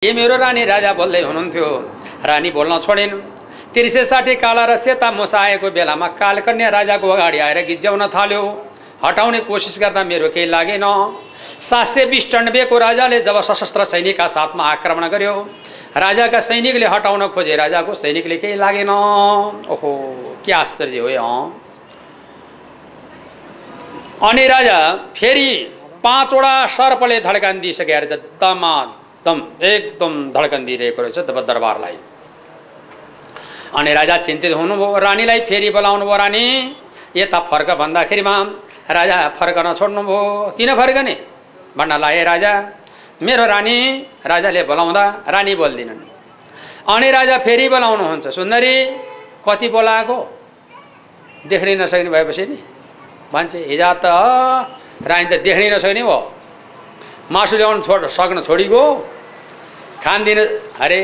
ये मेरो रानी राजा बोल्दै हुनुहुन्थ्यो। रानी बोल्न छोडिन्। 360 काला र सेता मुसा आएको बेलामा कालकन्या राजाको अगाडि आएर गिज्याउन थाल्यो। हटाउने कोसिस गर्दा मेरो केही लागेन। 792 राजाले जब सशस्त्र सैनिकका साथमा आक्रमण गर्यो, राजाका सैनिकले हटाउन खोजे, राजाको सैनिकले केही लागेन। ओहो, के आश्चर्य हो यहाँ। अनि राजा फेरि 5 वटा सर्पले धड्कन दिइसकेर एकदम धड्कन दिइरहेको रहेछ तब दरबारलाई। अनि राजा चिन्तित हुनुभयो। रानीलाई फेरि बोलाउनु भयो। रानी यता फर्क भन्दाखेरिमा राजा फर्कन छोड्नुभयो। किन फर्कने भन्न लागे राजा। मेरो रानी। राजाले बोलाउँदा रानी बोल्दिनन्। अनि राजा फेरि बोलाउनुहुन्छ। सुन्दरी कति बोलाएको, देख्नै नसक्ने भएपछि नि भन्छ, हिजो त रानी त देख्नै नसक्ने भयो, मासु ल्याउन सक्न छोडिगयो, खान दिन। अरे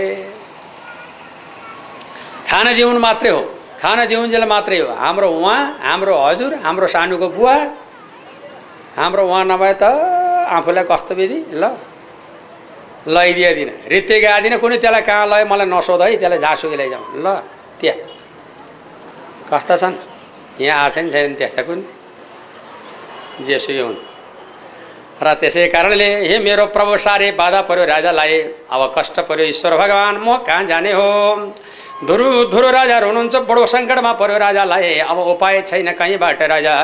खाना दिउनु मात्रै हो, खाना दिउन्जेल मात्रै हो। हाम्रो उहाँ, हाम्रो हजुर, हाम्रो सानुको बुवा, हाम्रो उहाँ नभए त आफूलाई कस्तो विधि। लैदिएदिन, रित्ते गादिन, कुनै त्यसलाई कहाँ लयो मलाई नसोध है, त्यसलाई झाँसुकी लैजाउँ। ल त्यहाँ कस्ता छन्, यहाँ आएको छैन त्यस्ता कुन जेसुकै हुन्। र त्यसै कारणले हे मेरो प्रभु साह्रै बाधा पर्यो राजालाई। अब कष्ट पर्यो। ईश्वर भगवान् म कहाँ जाने हो। धुरु राजा हुनुहुन्छ। बडो सङ्कटमा पर्यो राजालाई। अब उपाय छैन कहीँबाट। राजा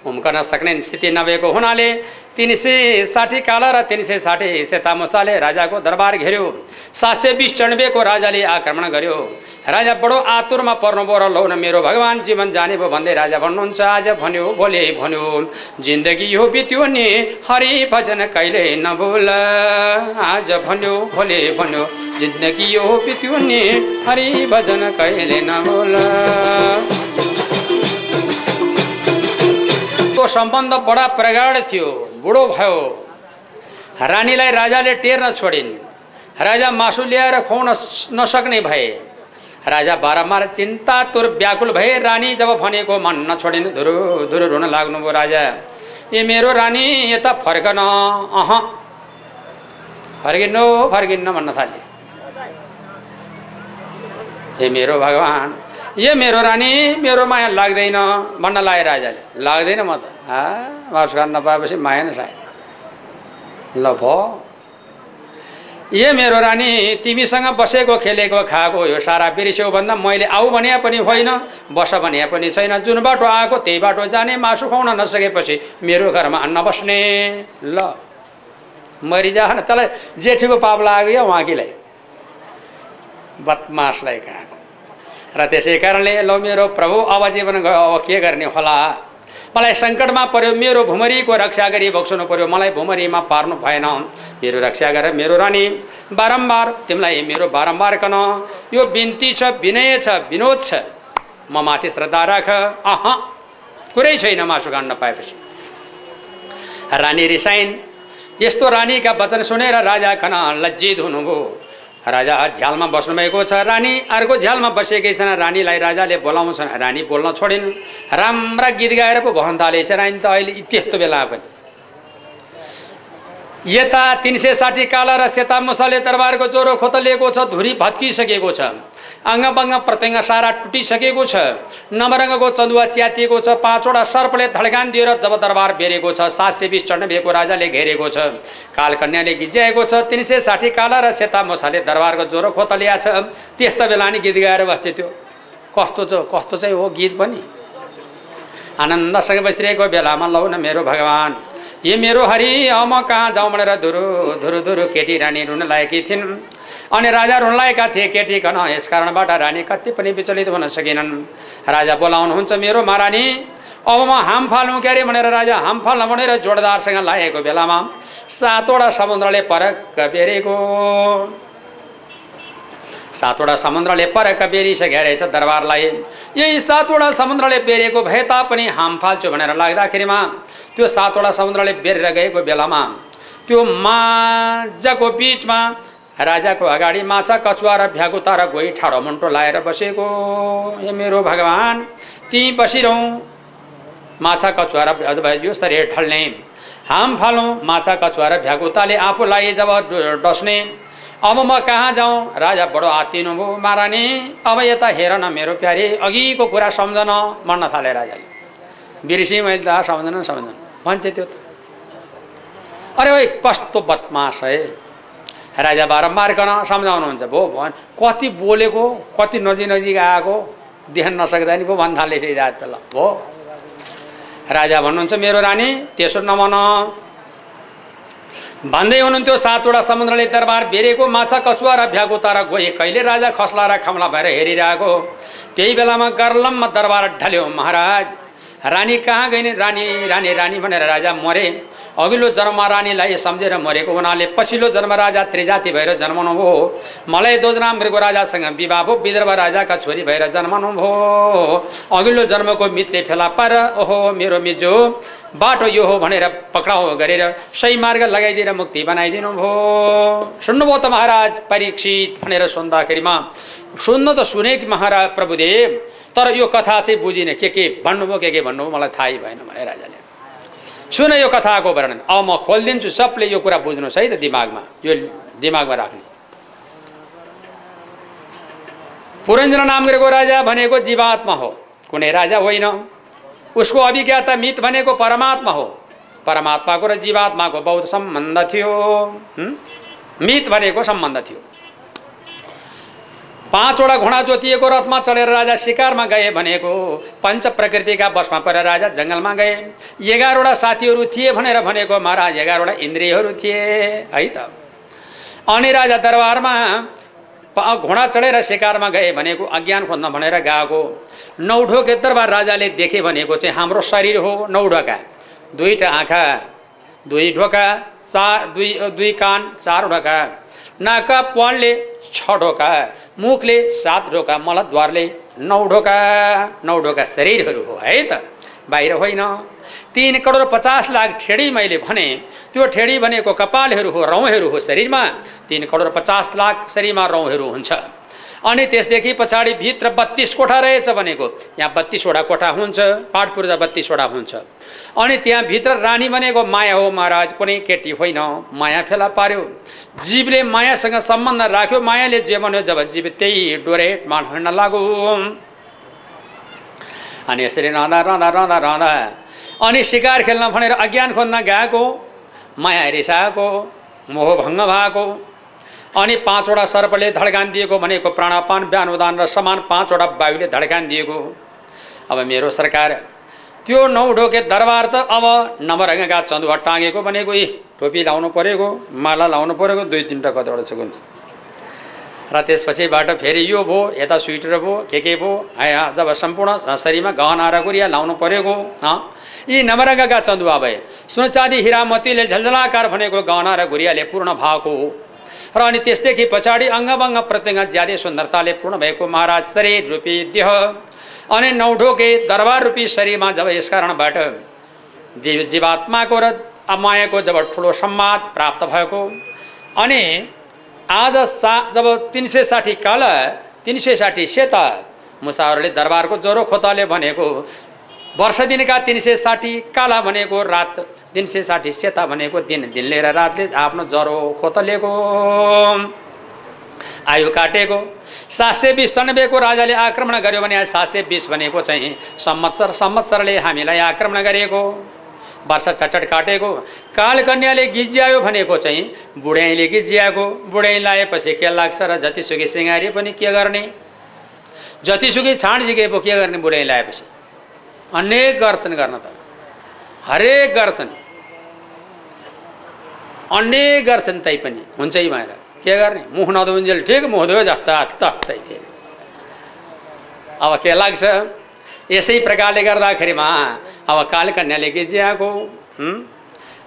उम्कन सक्ने स्थिति नभएको हुनाले 360 काला र 360 सेता मुसाले राजाको दरबार घेर्यो। 792 को राजाले आक्रमण गर्यो। राजा बडो आतुरमा पर्नुभयो र लौ न मेरो भगवान् जीवन जाने भयो भन्दै राजा भन्नुहुन्छ। आज भन्यो भोलि भन्यो, जिन्दगी यो बित्यो नि हरि भजन कहिले नभुल। आज भन्यो भोलि भन्यो, जिन्दगी यो बित्यो नि हरि भजन कहिले नभुल। तो सम्बन्ध बडा प्रगाढ थियो। बुढो भयो। रानीलाई राजाले टेर्न छोडिन्। राजा मासु ल्याएर खुवाउन नसक्ने भए। राजा बारम्बार चिन्तातुर व्याकुल भए। रानी जब भनेको मन नछोडिन्। धुरु रुन लाग्नुभयो राजा। ए मेरो रानी यता फर्कन। फर्किन्न भन्न थाले। हे मेरो भगवान्, ये मेरो रानी, मेरो माया लाग्दैन भन्न लागे राजाले। लाग्दैन म त मासु खान नपाएपछि माया न सायद। ल भयो। ये मेरो रानी, तिमीसँग बसेको खेलेको खाएको यो सारा बिर्स्यौ भन्दा मैले आऊ भने पनि होइन, बस भने पनि छैन। जुन बाटो आएको त्यही बाटो जाने। मासु खुवाउन नसकेपछि मेरो घरमा अन्न बस्ने। ल मरिजा न, त्यसलाई जेठीको पाप लाग्यो या उहाँकीलाई, बदमासलाई कहाँ। र त्यसै कारणले ल मेरो प्रभु अब जीवन गयो, अब के गर्ने होला। मलाई सङ्कटमा पर्यो। मेरो भुमरीको रक्षा गरी बक्सनु पर्यो। मलाई भुमरीमा पार्नु भएन। मेरो रक्षा गर मेरो रानी। बारम्बार तिमीलाई मेरो बारम्बार कन यो बिन्ती छ, विनय छ, विनोद छ। म माथि श्रद्धा राख। कुरै छैन मासु खान नपाएपछि। रानी रिसाइन्। यस्तो रानीका वचन सुनेर राजा कन लज्जित हुनुभयो। राजा झ्यालमा बस्नुभएको छ। रानी अर्को झ्यालमा बसेकै छन्। रानीलाई राजाले बोलाउँछन्। रानी बोल्न छोडिन्। राम्रा गीत गाएर पो भन्न थालेछ रानी त अहिले त्यस्तो बेला पनि। यता 360 काला र सेता मुसाले दरबारको ज्वरो खोतलिएको छ। धुरी भत्किसकेको छ। अङ्गभङ्ग प्रत्यङ्ग सारा टुटिसकेको छ। नवरङ्गको चन्दुवा च्यातिएको छ। 5 वटा सर्पले धड्कान दिएर जब दरबार बेरेको छ। 792 को राजाले घेरेको छ। कालकन्याले गिज्याएको छ। 360 काला र सेता मुसाले दरबारको ज्वरो खोतलिया छ। त्यस्ता बेला नि गीत गाएर बस्थे त्यो। कस्तो चाहिँ हो गीत पनि। आनन्दसँग बसिरहेको बेलामा लौ न मेरो भगवान्, ये मेरो हरि, म कहाँ जाउँ भनेर धुरु केटी रानी रुन लागेकी थिइन्। अनि राजा रुन लागेका थिए केटी कन। यस कारणबाट रानी कति पनि विचलित हुन सकेनन्। राजा बोलाउनुहुन्छ मेरो महारानी, अब म हाम फाल्नु के अरे भनेर राजा हाम फाल्न भनेर जोडदारसँग लागेको बेलामा 7 वटा समुद्रले परक बेरेको। 7 वटा समुद्रले परक बेरिसकेको छ दरबारलाई। यही 7 वटा समुद्रले बेरेको भए तापनि हाम फाल्छु भनेर लाग्दाखेरिमा त्यो 7 वटा समुद्रले बेरेर गएको बेलामा त्यो माझको बिचमा राजाको अगाडि माछा, कछुवा र भ्यागुता र गोही ठाडो मुन्टो लाएर बसेको। हे मेरो भगवान्, ती बसिरहँ। माछा कछुवा र यो शरीर ढल्ने, हाम फालौँ। माछा कछुवा र भ्यागुताले आफूलाई जब डस्ने अब म कहाँ जाउँ? राजा बडो आत्तिनु भयो। महारानी अब यता हेर न मेरो प्यारी, अघिको कुरा सम्झन। मर्न थाले राजाले। बिर्सी मैले त सम्झन भन्छ त्यो त। अरे ओइ कस्तो बदमास है। राजा बारम्बार सम्झाउनुहुन्छ भो भन् कति बोलेको, कति नजिक आएको देख्न नसक्दा नि पो भन्न थालेछ जात त। ल हो राजा भन्नुहुन्छ मेरो रानी त्यसो नभन भन्दै हुनुहुन्थ्यो। 7 वटा समुद्रले दरबार बेरेको, माछा कछुवा र भ्यागु तारा गए कहिले राजा खस्ला र खम्ला भएर हेरिरहेको। त्यही बेलामा गर्लम्म दरबार ढल्यो। महाराज रानी कहाँ गइन्? रानी रानी रानी भनेर राजा मरे। अघिल्लो जन्ममा रानीलाई सम्झेर मरेको हुनाले पछिल्लो जन्म राजा त्रिजाति भएर जन्मनु भयो। मलाई दोजराम मृगो राजासँग विवाह भयो। विदर्भ राजाका छोरी भएर जन्मनु भयो। अघिल्लो जन्मको मितले फेला पार ओहो मेरो मिजो बाटो यो हो भनेर पक्राउ गरेर सही मार्ग लगाइदिएर मुक्ति बनाइदिनु भयो। सुन्नुभयो त महाराज परीक्षित भनेर सुन्दाखेरिमा सुन्नु त सुने कि महाराज प्रभुदेव, तर यो कथा चाहिँ बुझिनँ। के भन्नुभयो के भन्नुभयो मलाई थाहै भएन भने राजाले। सुन यो कथाको वर्णन अब म खोलिदिन्छु। सबले यो कुरा बुझ्नुहोस् है त, दिमागमा यो दिमागमा राख्नु। पुरञ्जन नाम गरेको राजा भनेको जीवात्मा हो, कुनै राजा होइन। उसको अभिज्ञाता मित भनेको परमात्मा हो। परमात्माको र जीवात्माको बहुत सम्बन्ध थियो। मित भनेको सम्बन्ध थियो। 5 वटा घोडा जोतिएको रथमा चढेर राजा शिकारमा गए भनेको पञ्च प्रकृतिका बसमा परेर राजा जङ्गलमा गए। 11 वटा साथीहरू थिए भनेर भनेको महाराज 11 वटा इन्द्रियहरू थिए है त। अनि राजा दरबारमा घोडा चढेर शिकारमा गए भनेको अज्ञान खोज्न भनेर गएको। 9 ढोके दरबार राजाले देखे भनेको चाहिँ हाम्रो शरीर हो। 9 ढोका, 2टा आँखा, 2 ढोका, 2 कान, 4 ढोका, नाका प्वालले 6 ढोका, मुखले 7 ढोका, मलद्वारले 9 ढोका। 9 ढोका शरीरहरू हो है त, बाहिर होइन। 3 करोड 50 लाख ठेडी मैले भने त्यो ठेडी भनेको कपालहरू हो, रौँहरू हो शरीरमा। 3 करोड 50 लाख शरीरमा रौँहरू हुन्छ। अनि त्यसदेखि पछाडि भित्र 32 कोठा रहेछ भनेको यहाँ 32 वटा कोठा हुन्छ, पाठ पूर्जा 32 वटा हुन्छ। अनि त्यहाँ भित्र रानी भनेको माया हो महाराज, कुनै केटी होइन। माया फेला पार्यो, जीवले मायासँग सम्बन्ध राख्यो। मायाले जे भन्यो जब जीव त्यही डोरेटमा हिँड्न लाग्यो। अनि यसरी रहँदा अनि शिकार खेल्न भनेर अज्ञान खोज्न गएको, माया रिसाएको, मोहभङ्ग भएको। अनि 5 वटा सर्पले धड्कान दिएको भनेको प्राणापान व्यान उदान र समान 5 वटा वायुले धड्कान दिएको। अब मेरो सरकार त्यो 9 ढोके दरबार त अब नवरङ्गका चन्दुवा टाँगेको भनेको टोपी लाउनु परेको, माला लाउनु परेको, 2-3टा कतिवटा छ र त्यसपछिबाट फेरि यो भयो, यता स्वेटर भयो, के भयो। जब सम्पूर्ण शरीरमा गहना र गुरिया लाउनु परेको। यी नवरङ्गका चन्दुवा भए। सुन चाँदी हिरा मोतीले झलझलाकार भनेको गहना र गुरियाले पूर्ण भएको हो। र अनि त्यसदेखि पछाडि अङ्गभङ्ग प्रत्यङ्ग ज्यादै सुन्दरताले पूर्ण भएको महाराज शरीर रूपी देह। अनि 9 ढोके दरबार रूपी शरीरमा जब यस कारणबाट जीवात्माको र मायाको जब ठुलो सम्वाद प्राप्त भएको। अनि आज जब 360 काला 360 सेता मुसाहरूले दरबारको ज्वरो खोताले भनेको वर्ष दिनका 360 काला भनेको रात, 360 सेता भनेको दिन, दिनले र रातले आफ्नो ज्वरो खोतलेको आयु काटेको। 720 को राजाले आक्रमण गर्यो भने 720 भनेको चाहिँ संवत्सरले हामीलाई आक्रमण गरेको। वर्ष चटट काटेको। कालकन्याले गिज्यायो भनेको चाहिँ बुढ्याइले गिज्याएको। बुढ्याइ लाएपछि के लाग्छ र जतिसुकै सिँगारी पनि के गर्ने, जतिसुकै छाड जिगे पो के गर्ने। बुढ्याइ लाएपछि अनेक गर्छन्, गर्न त हरेक गर्छन्, अनेक गर्छन्, तै पनि हुन्छै भएर के गर्ने। मुख नधुन्जेल ठिक, मुख धोयो जस्ता तस्तै फेरि अब के लाग्छ। यसै प्रकारले गर्दाखेरिमा अब कालकन्याले गिज्याएको।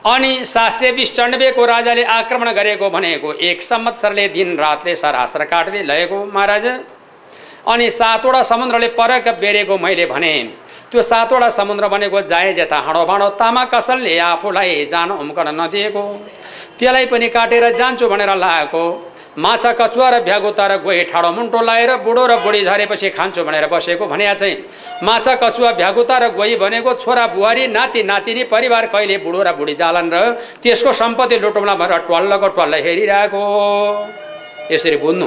अनि 792 को राजाले आक्रमण गरेको भनेको 1 संवत्सरले दिन रातले सरासर काट्दै लगेको महाराज। अनि 7 वटा समुद्रले परक बेरेको मैले भने त्यो 7 वटा समुद्र भनेको जाए जेता हाँडो भाँडो तामा कसलले आफूलाई जान उम्कन नदिएको, त्यसलाई पनि काटेर जान्छु भनेर लागेको। माछा कछुवा र भ्यागुता र गोही ठाडो मुन्टो लाएर बुढो र बुढी झरेपछि खान्छु भनेर बसेको भने चाहिँ माछा कछुवा भ्यागुता र गोही भनेको छोरा बुहारी नाति नातिनी परिवार कहिले बुढो र बुढी जालन र त्यसको सम्पत्ति लुटौँला भनेर ट्वाल्लको ट्वाल्ल हेरिरहेको। यसरी बुझ्नु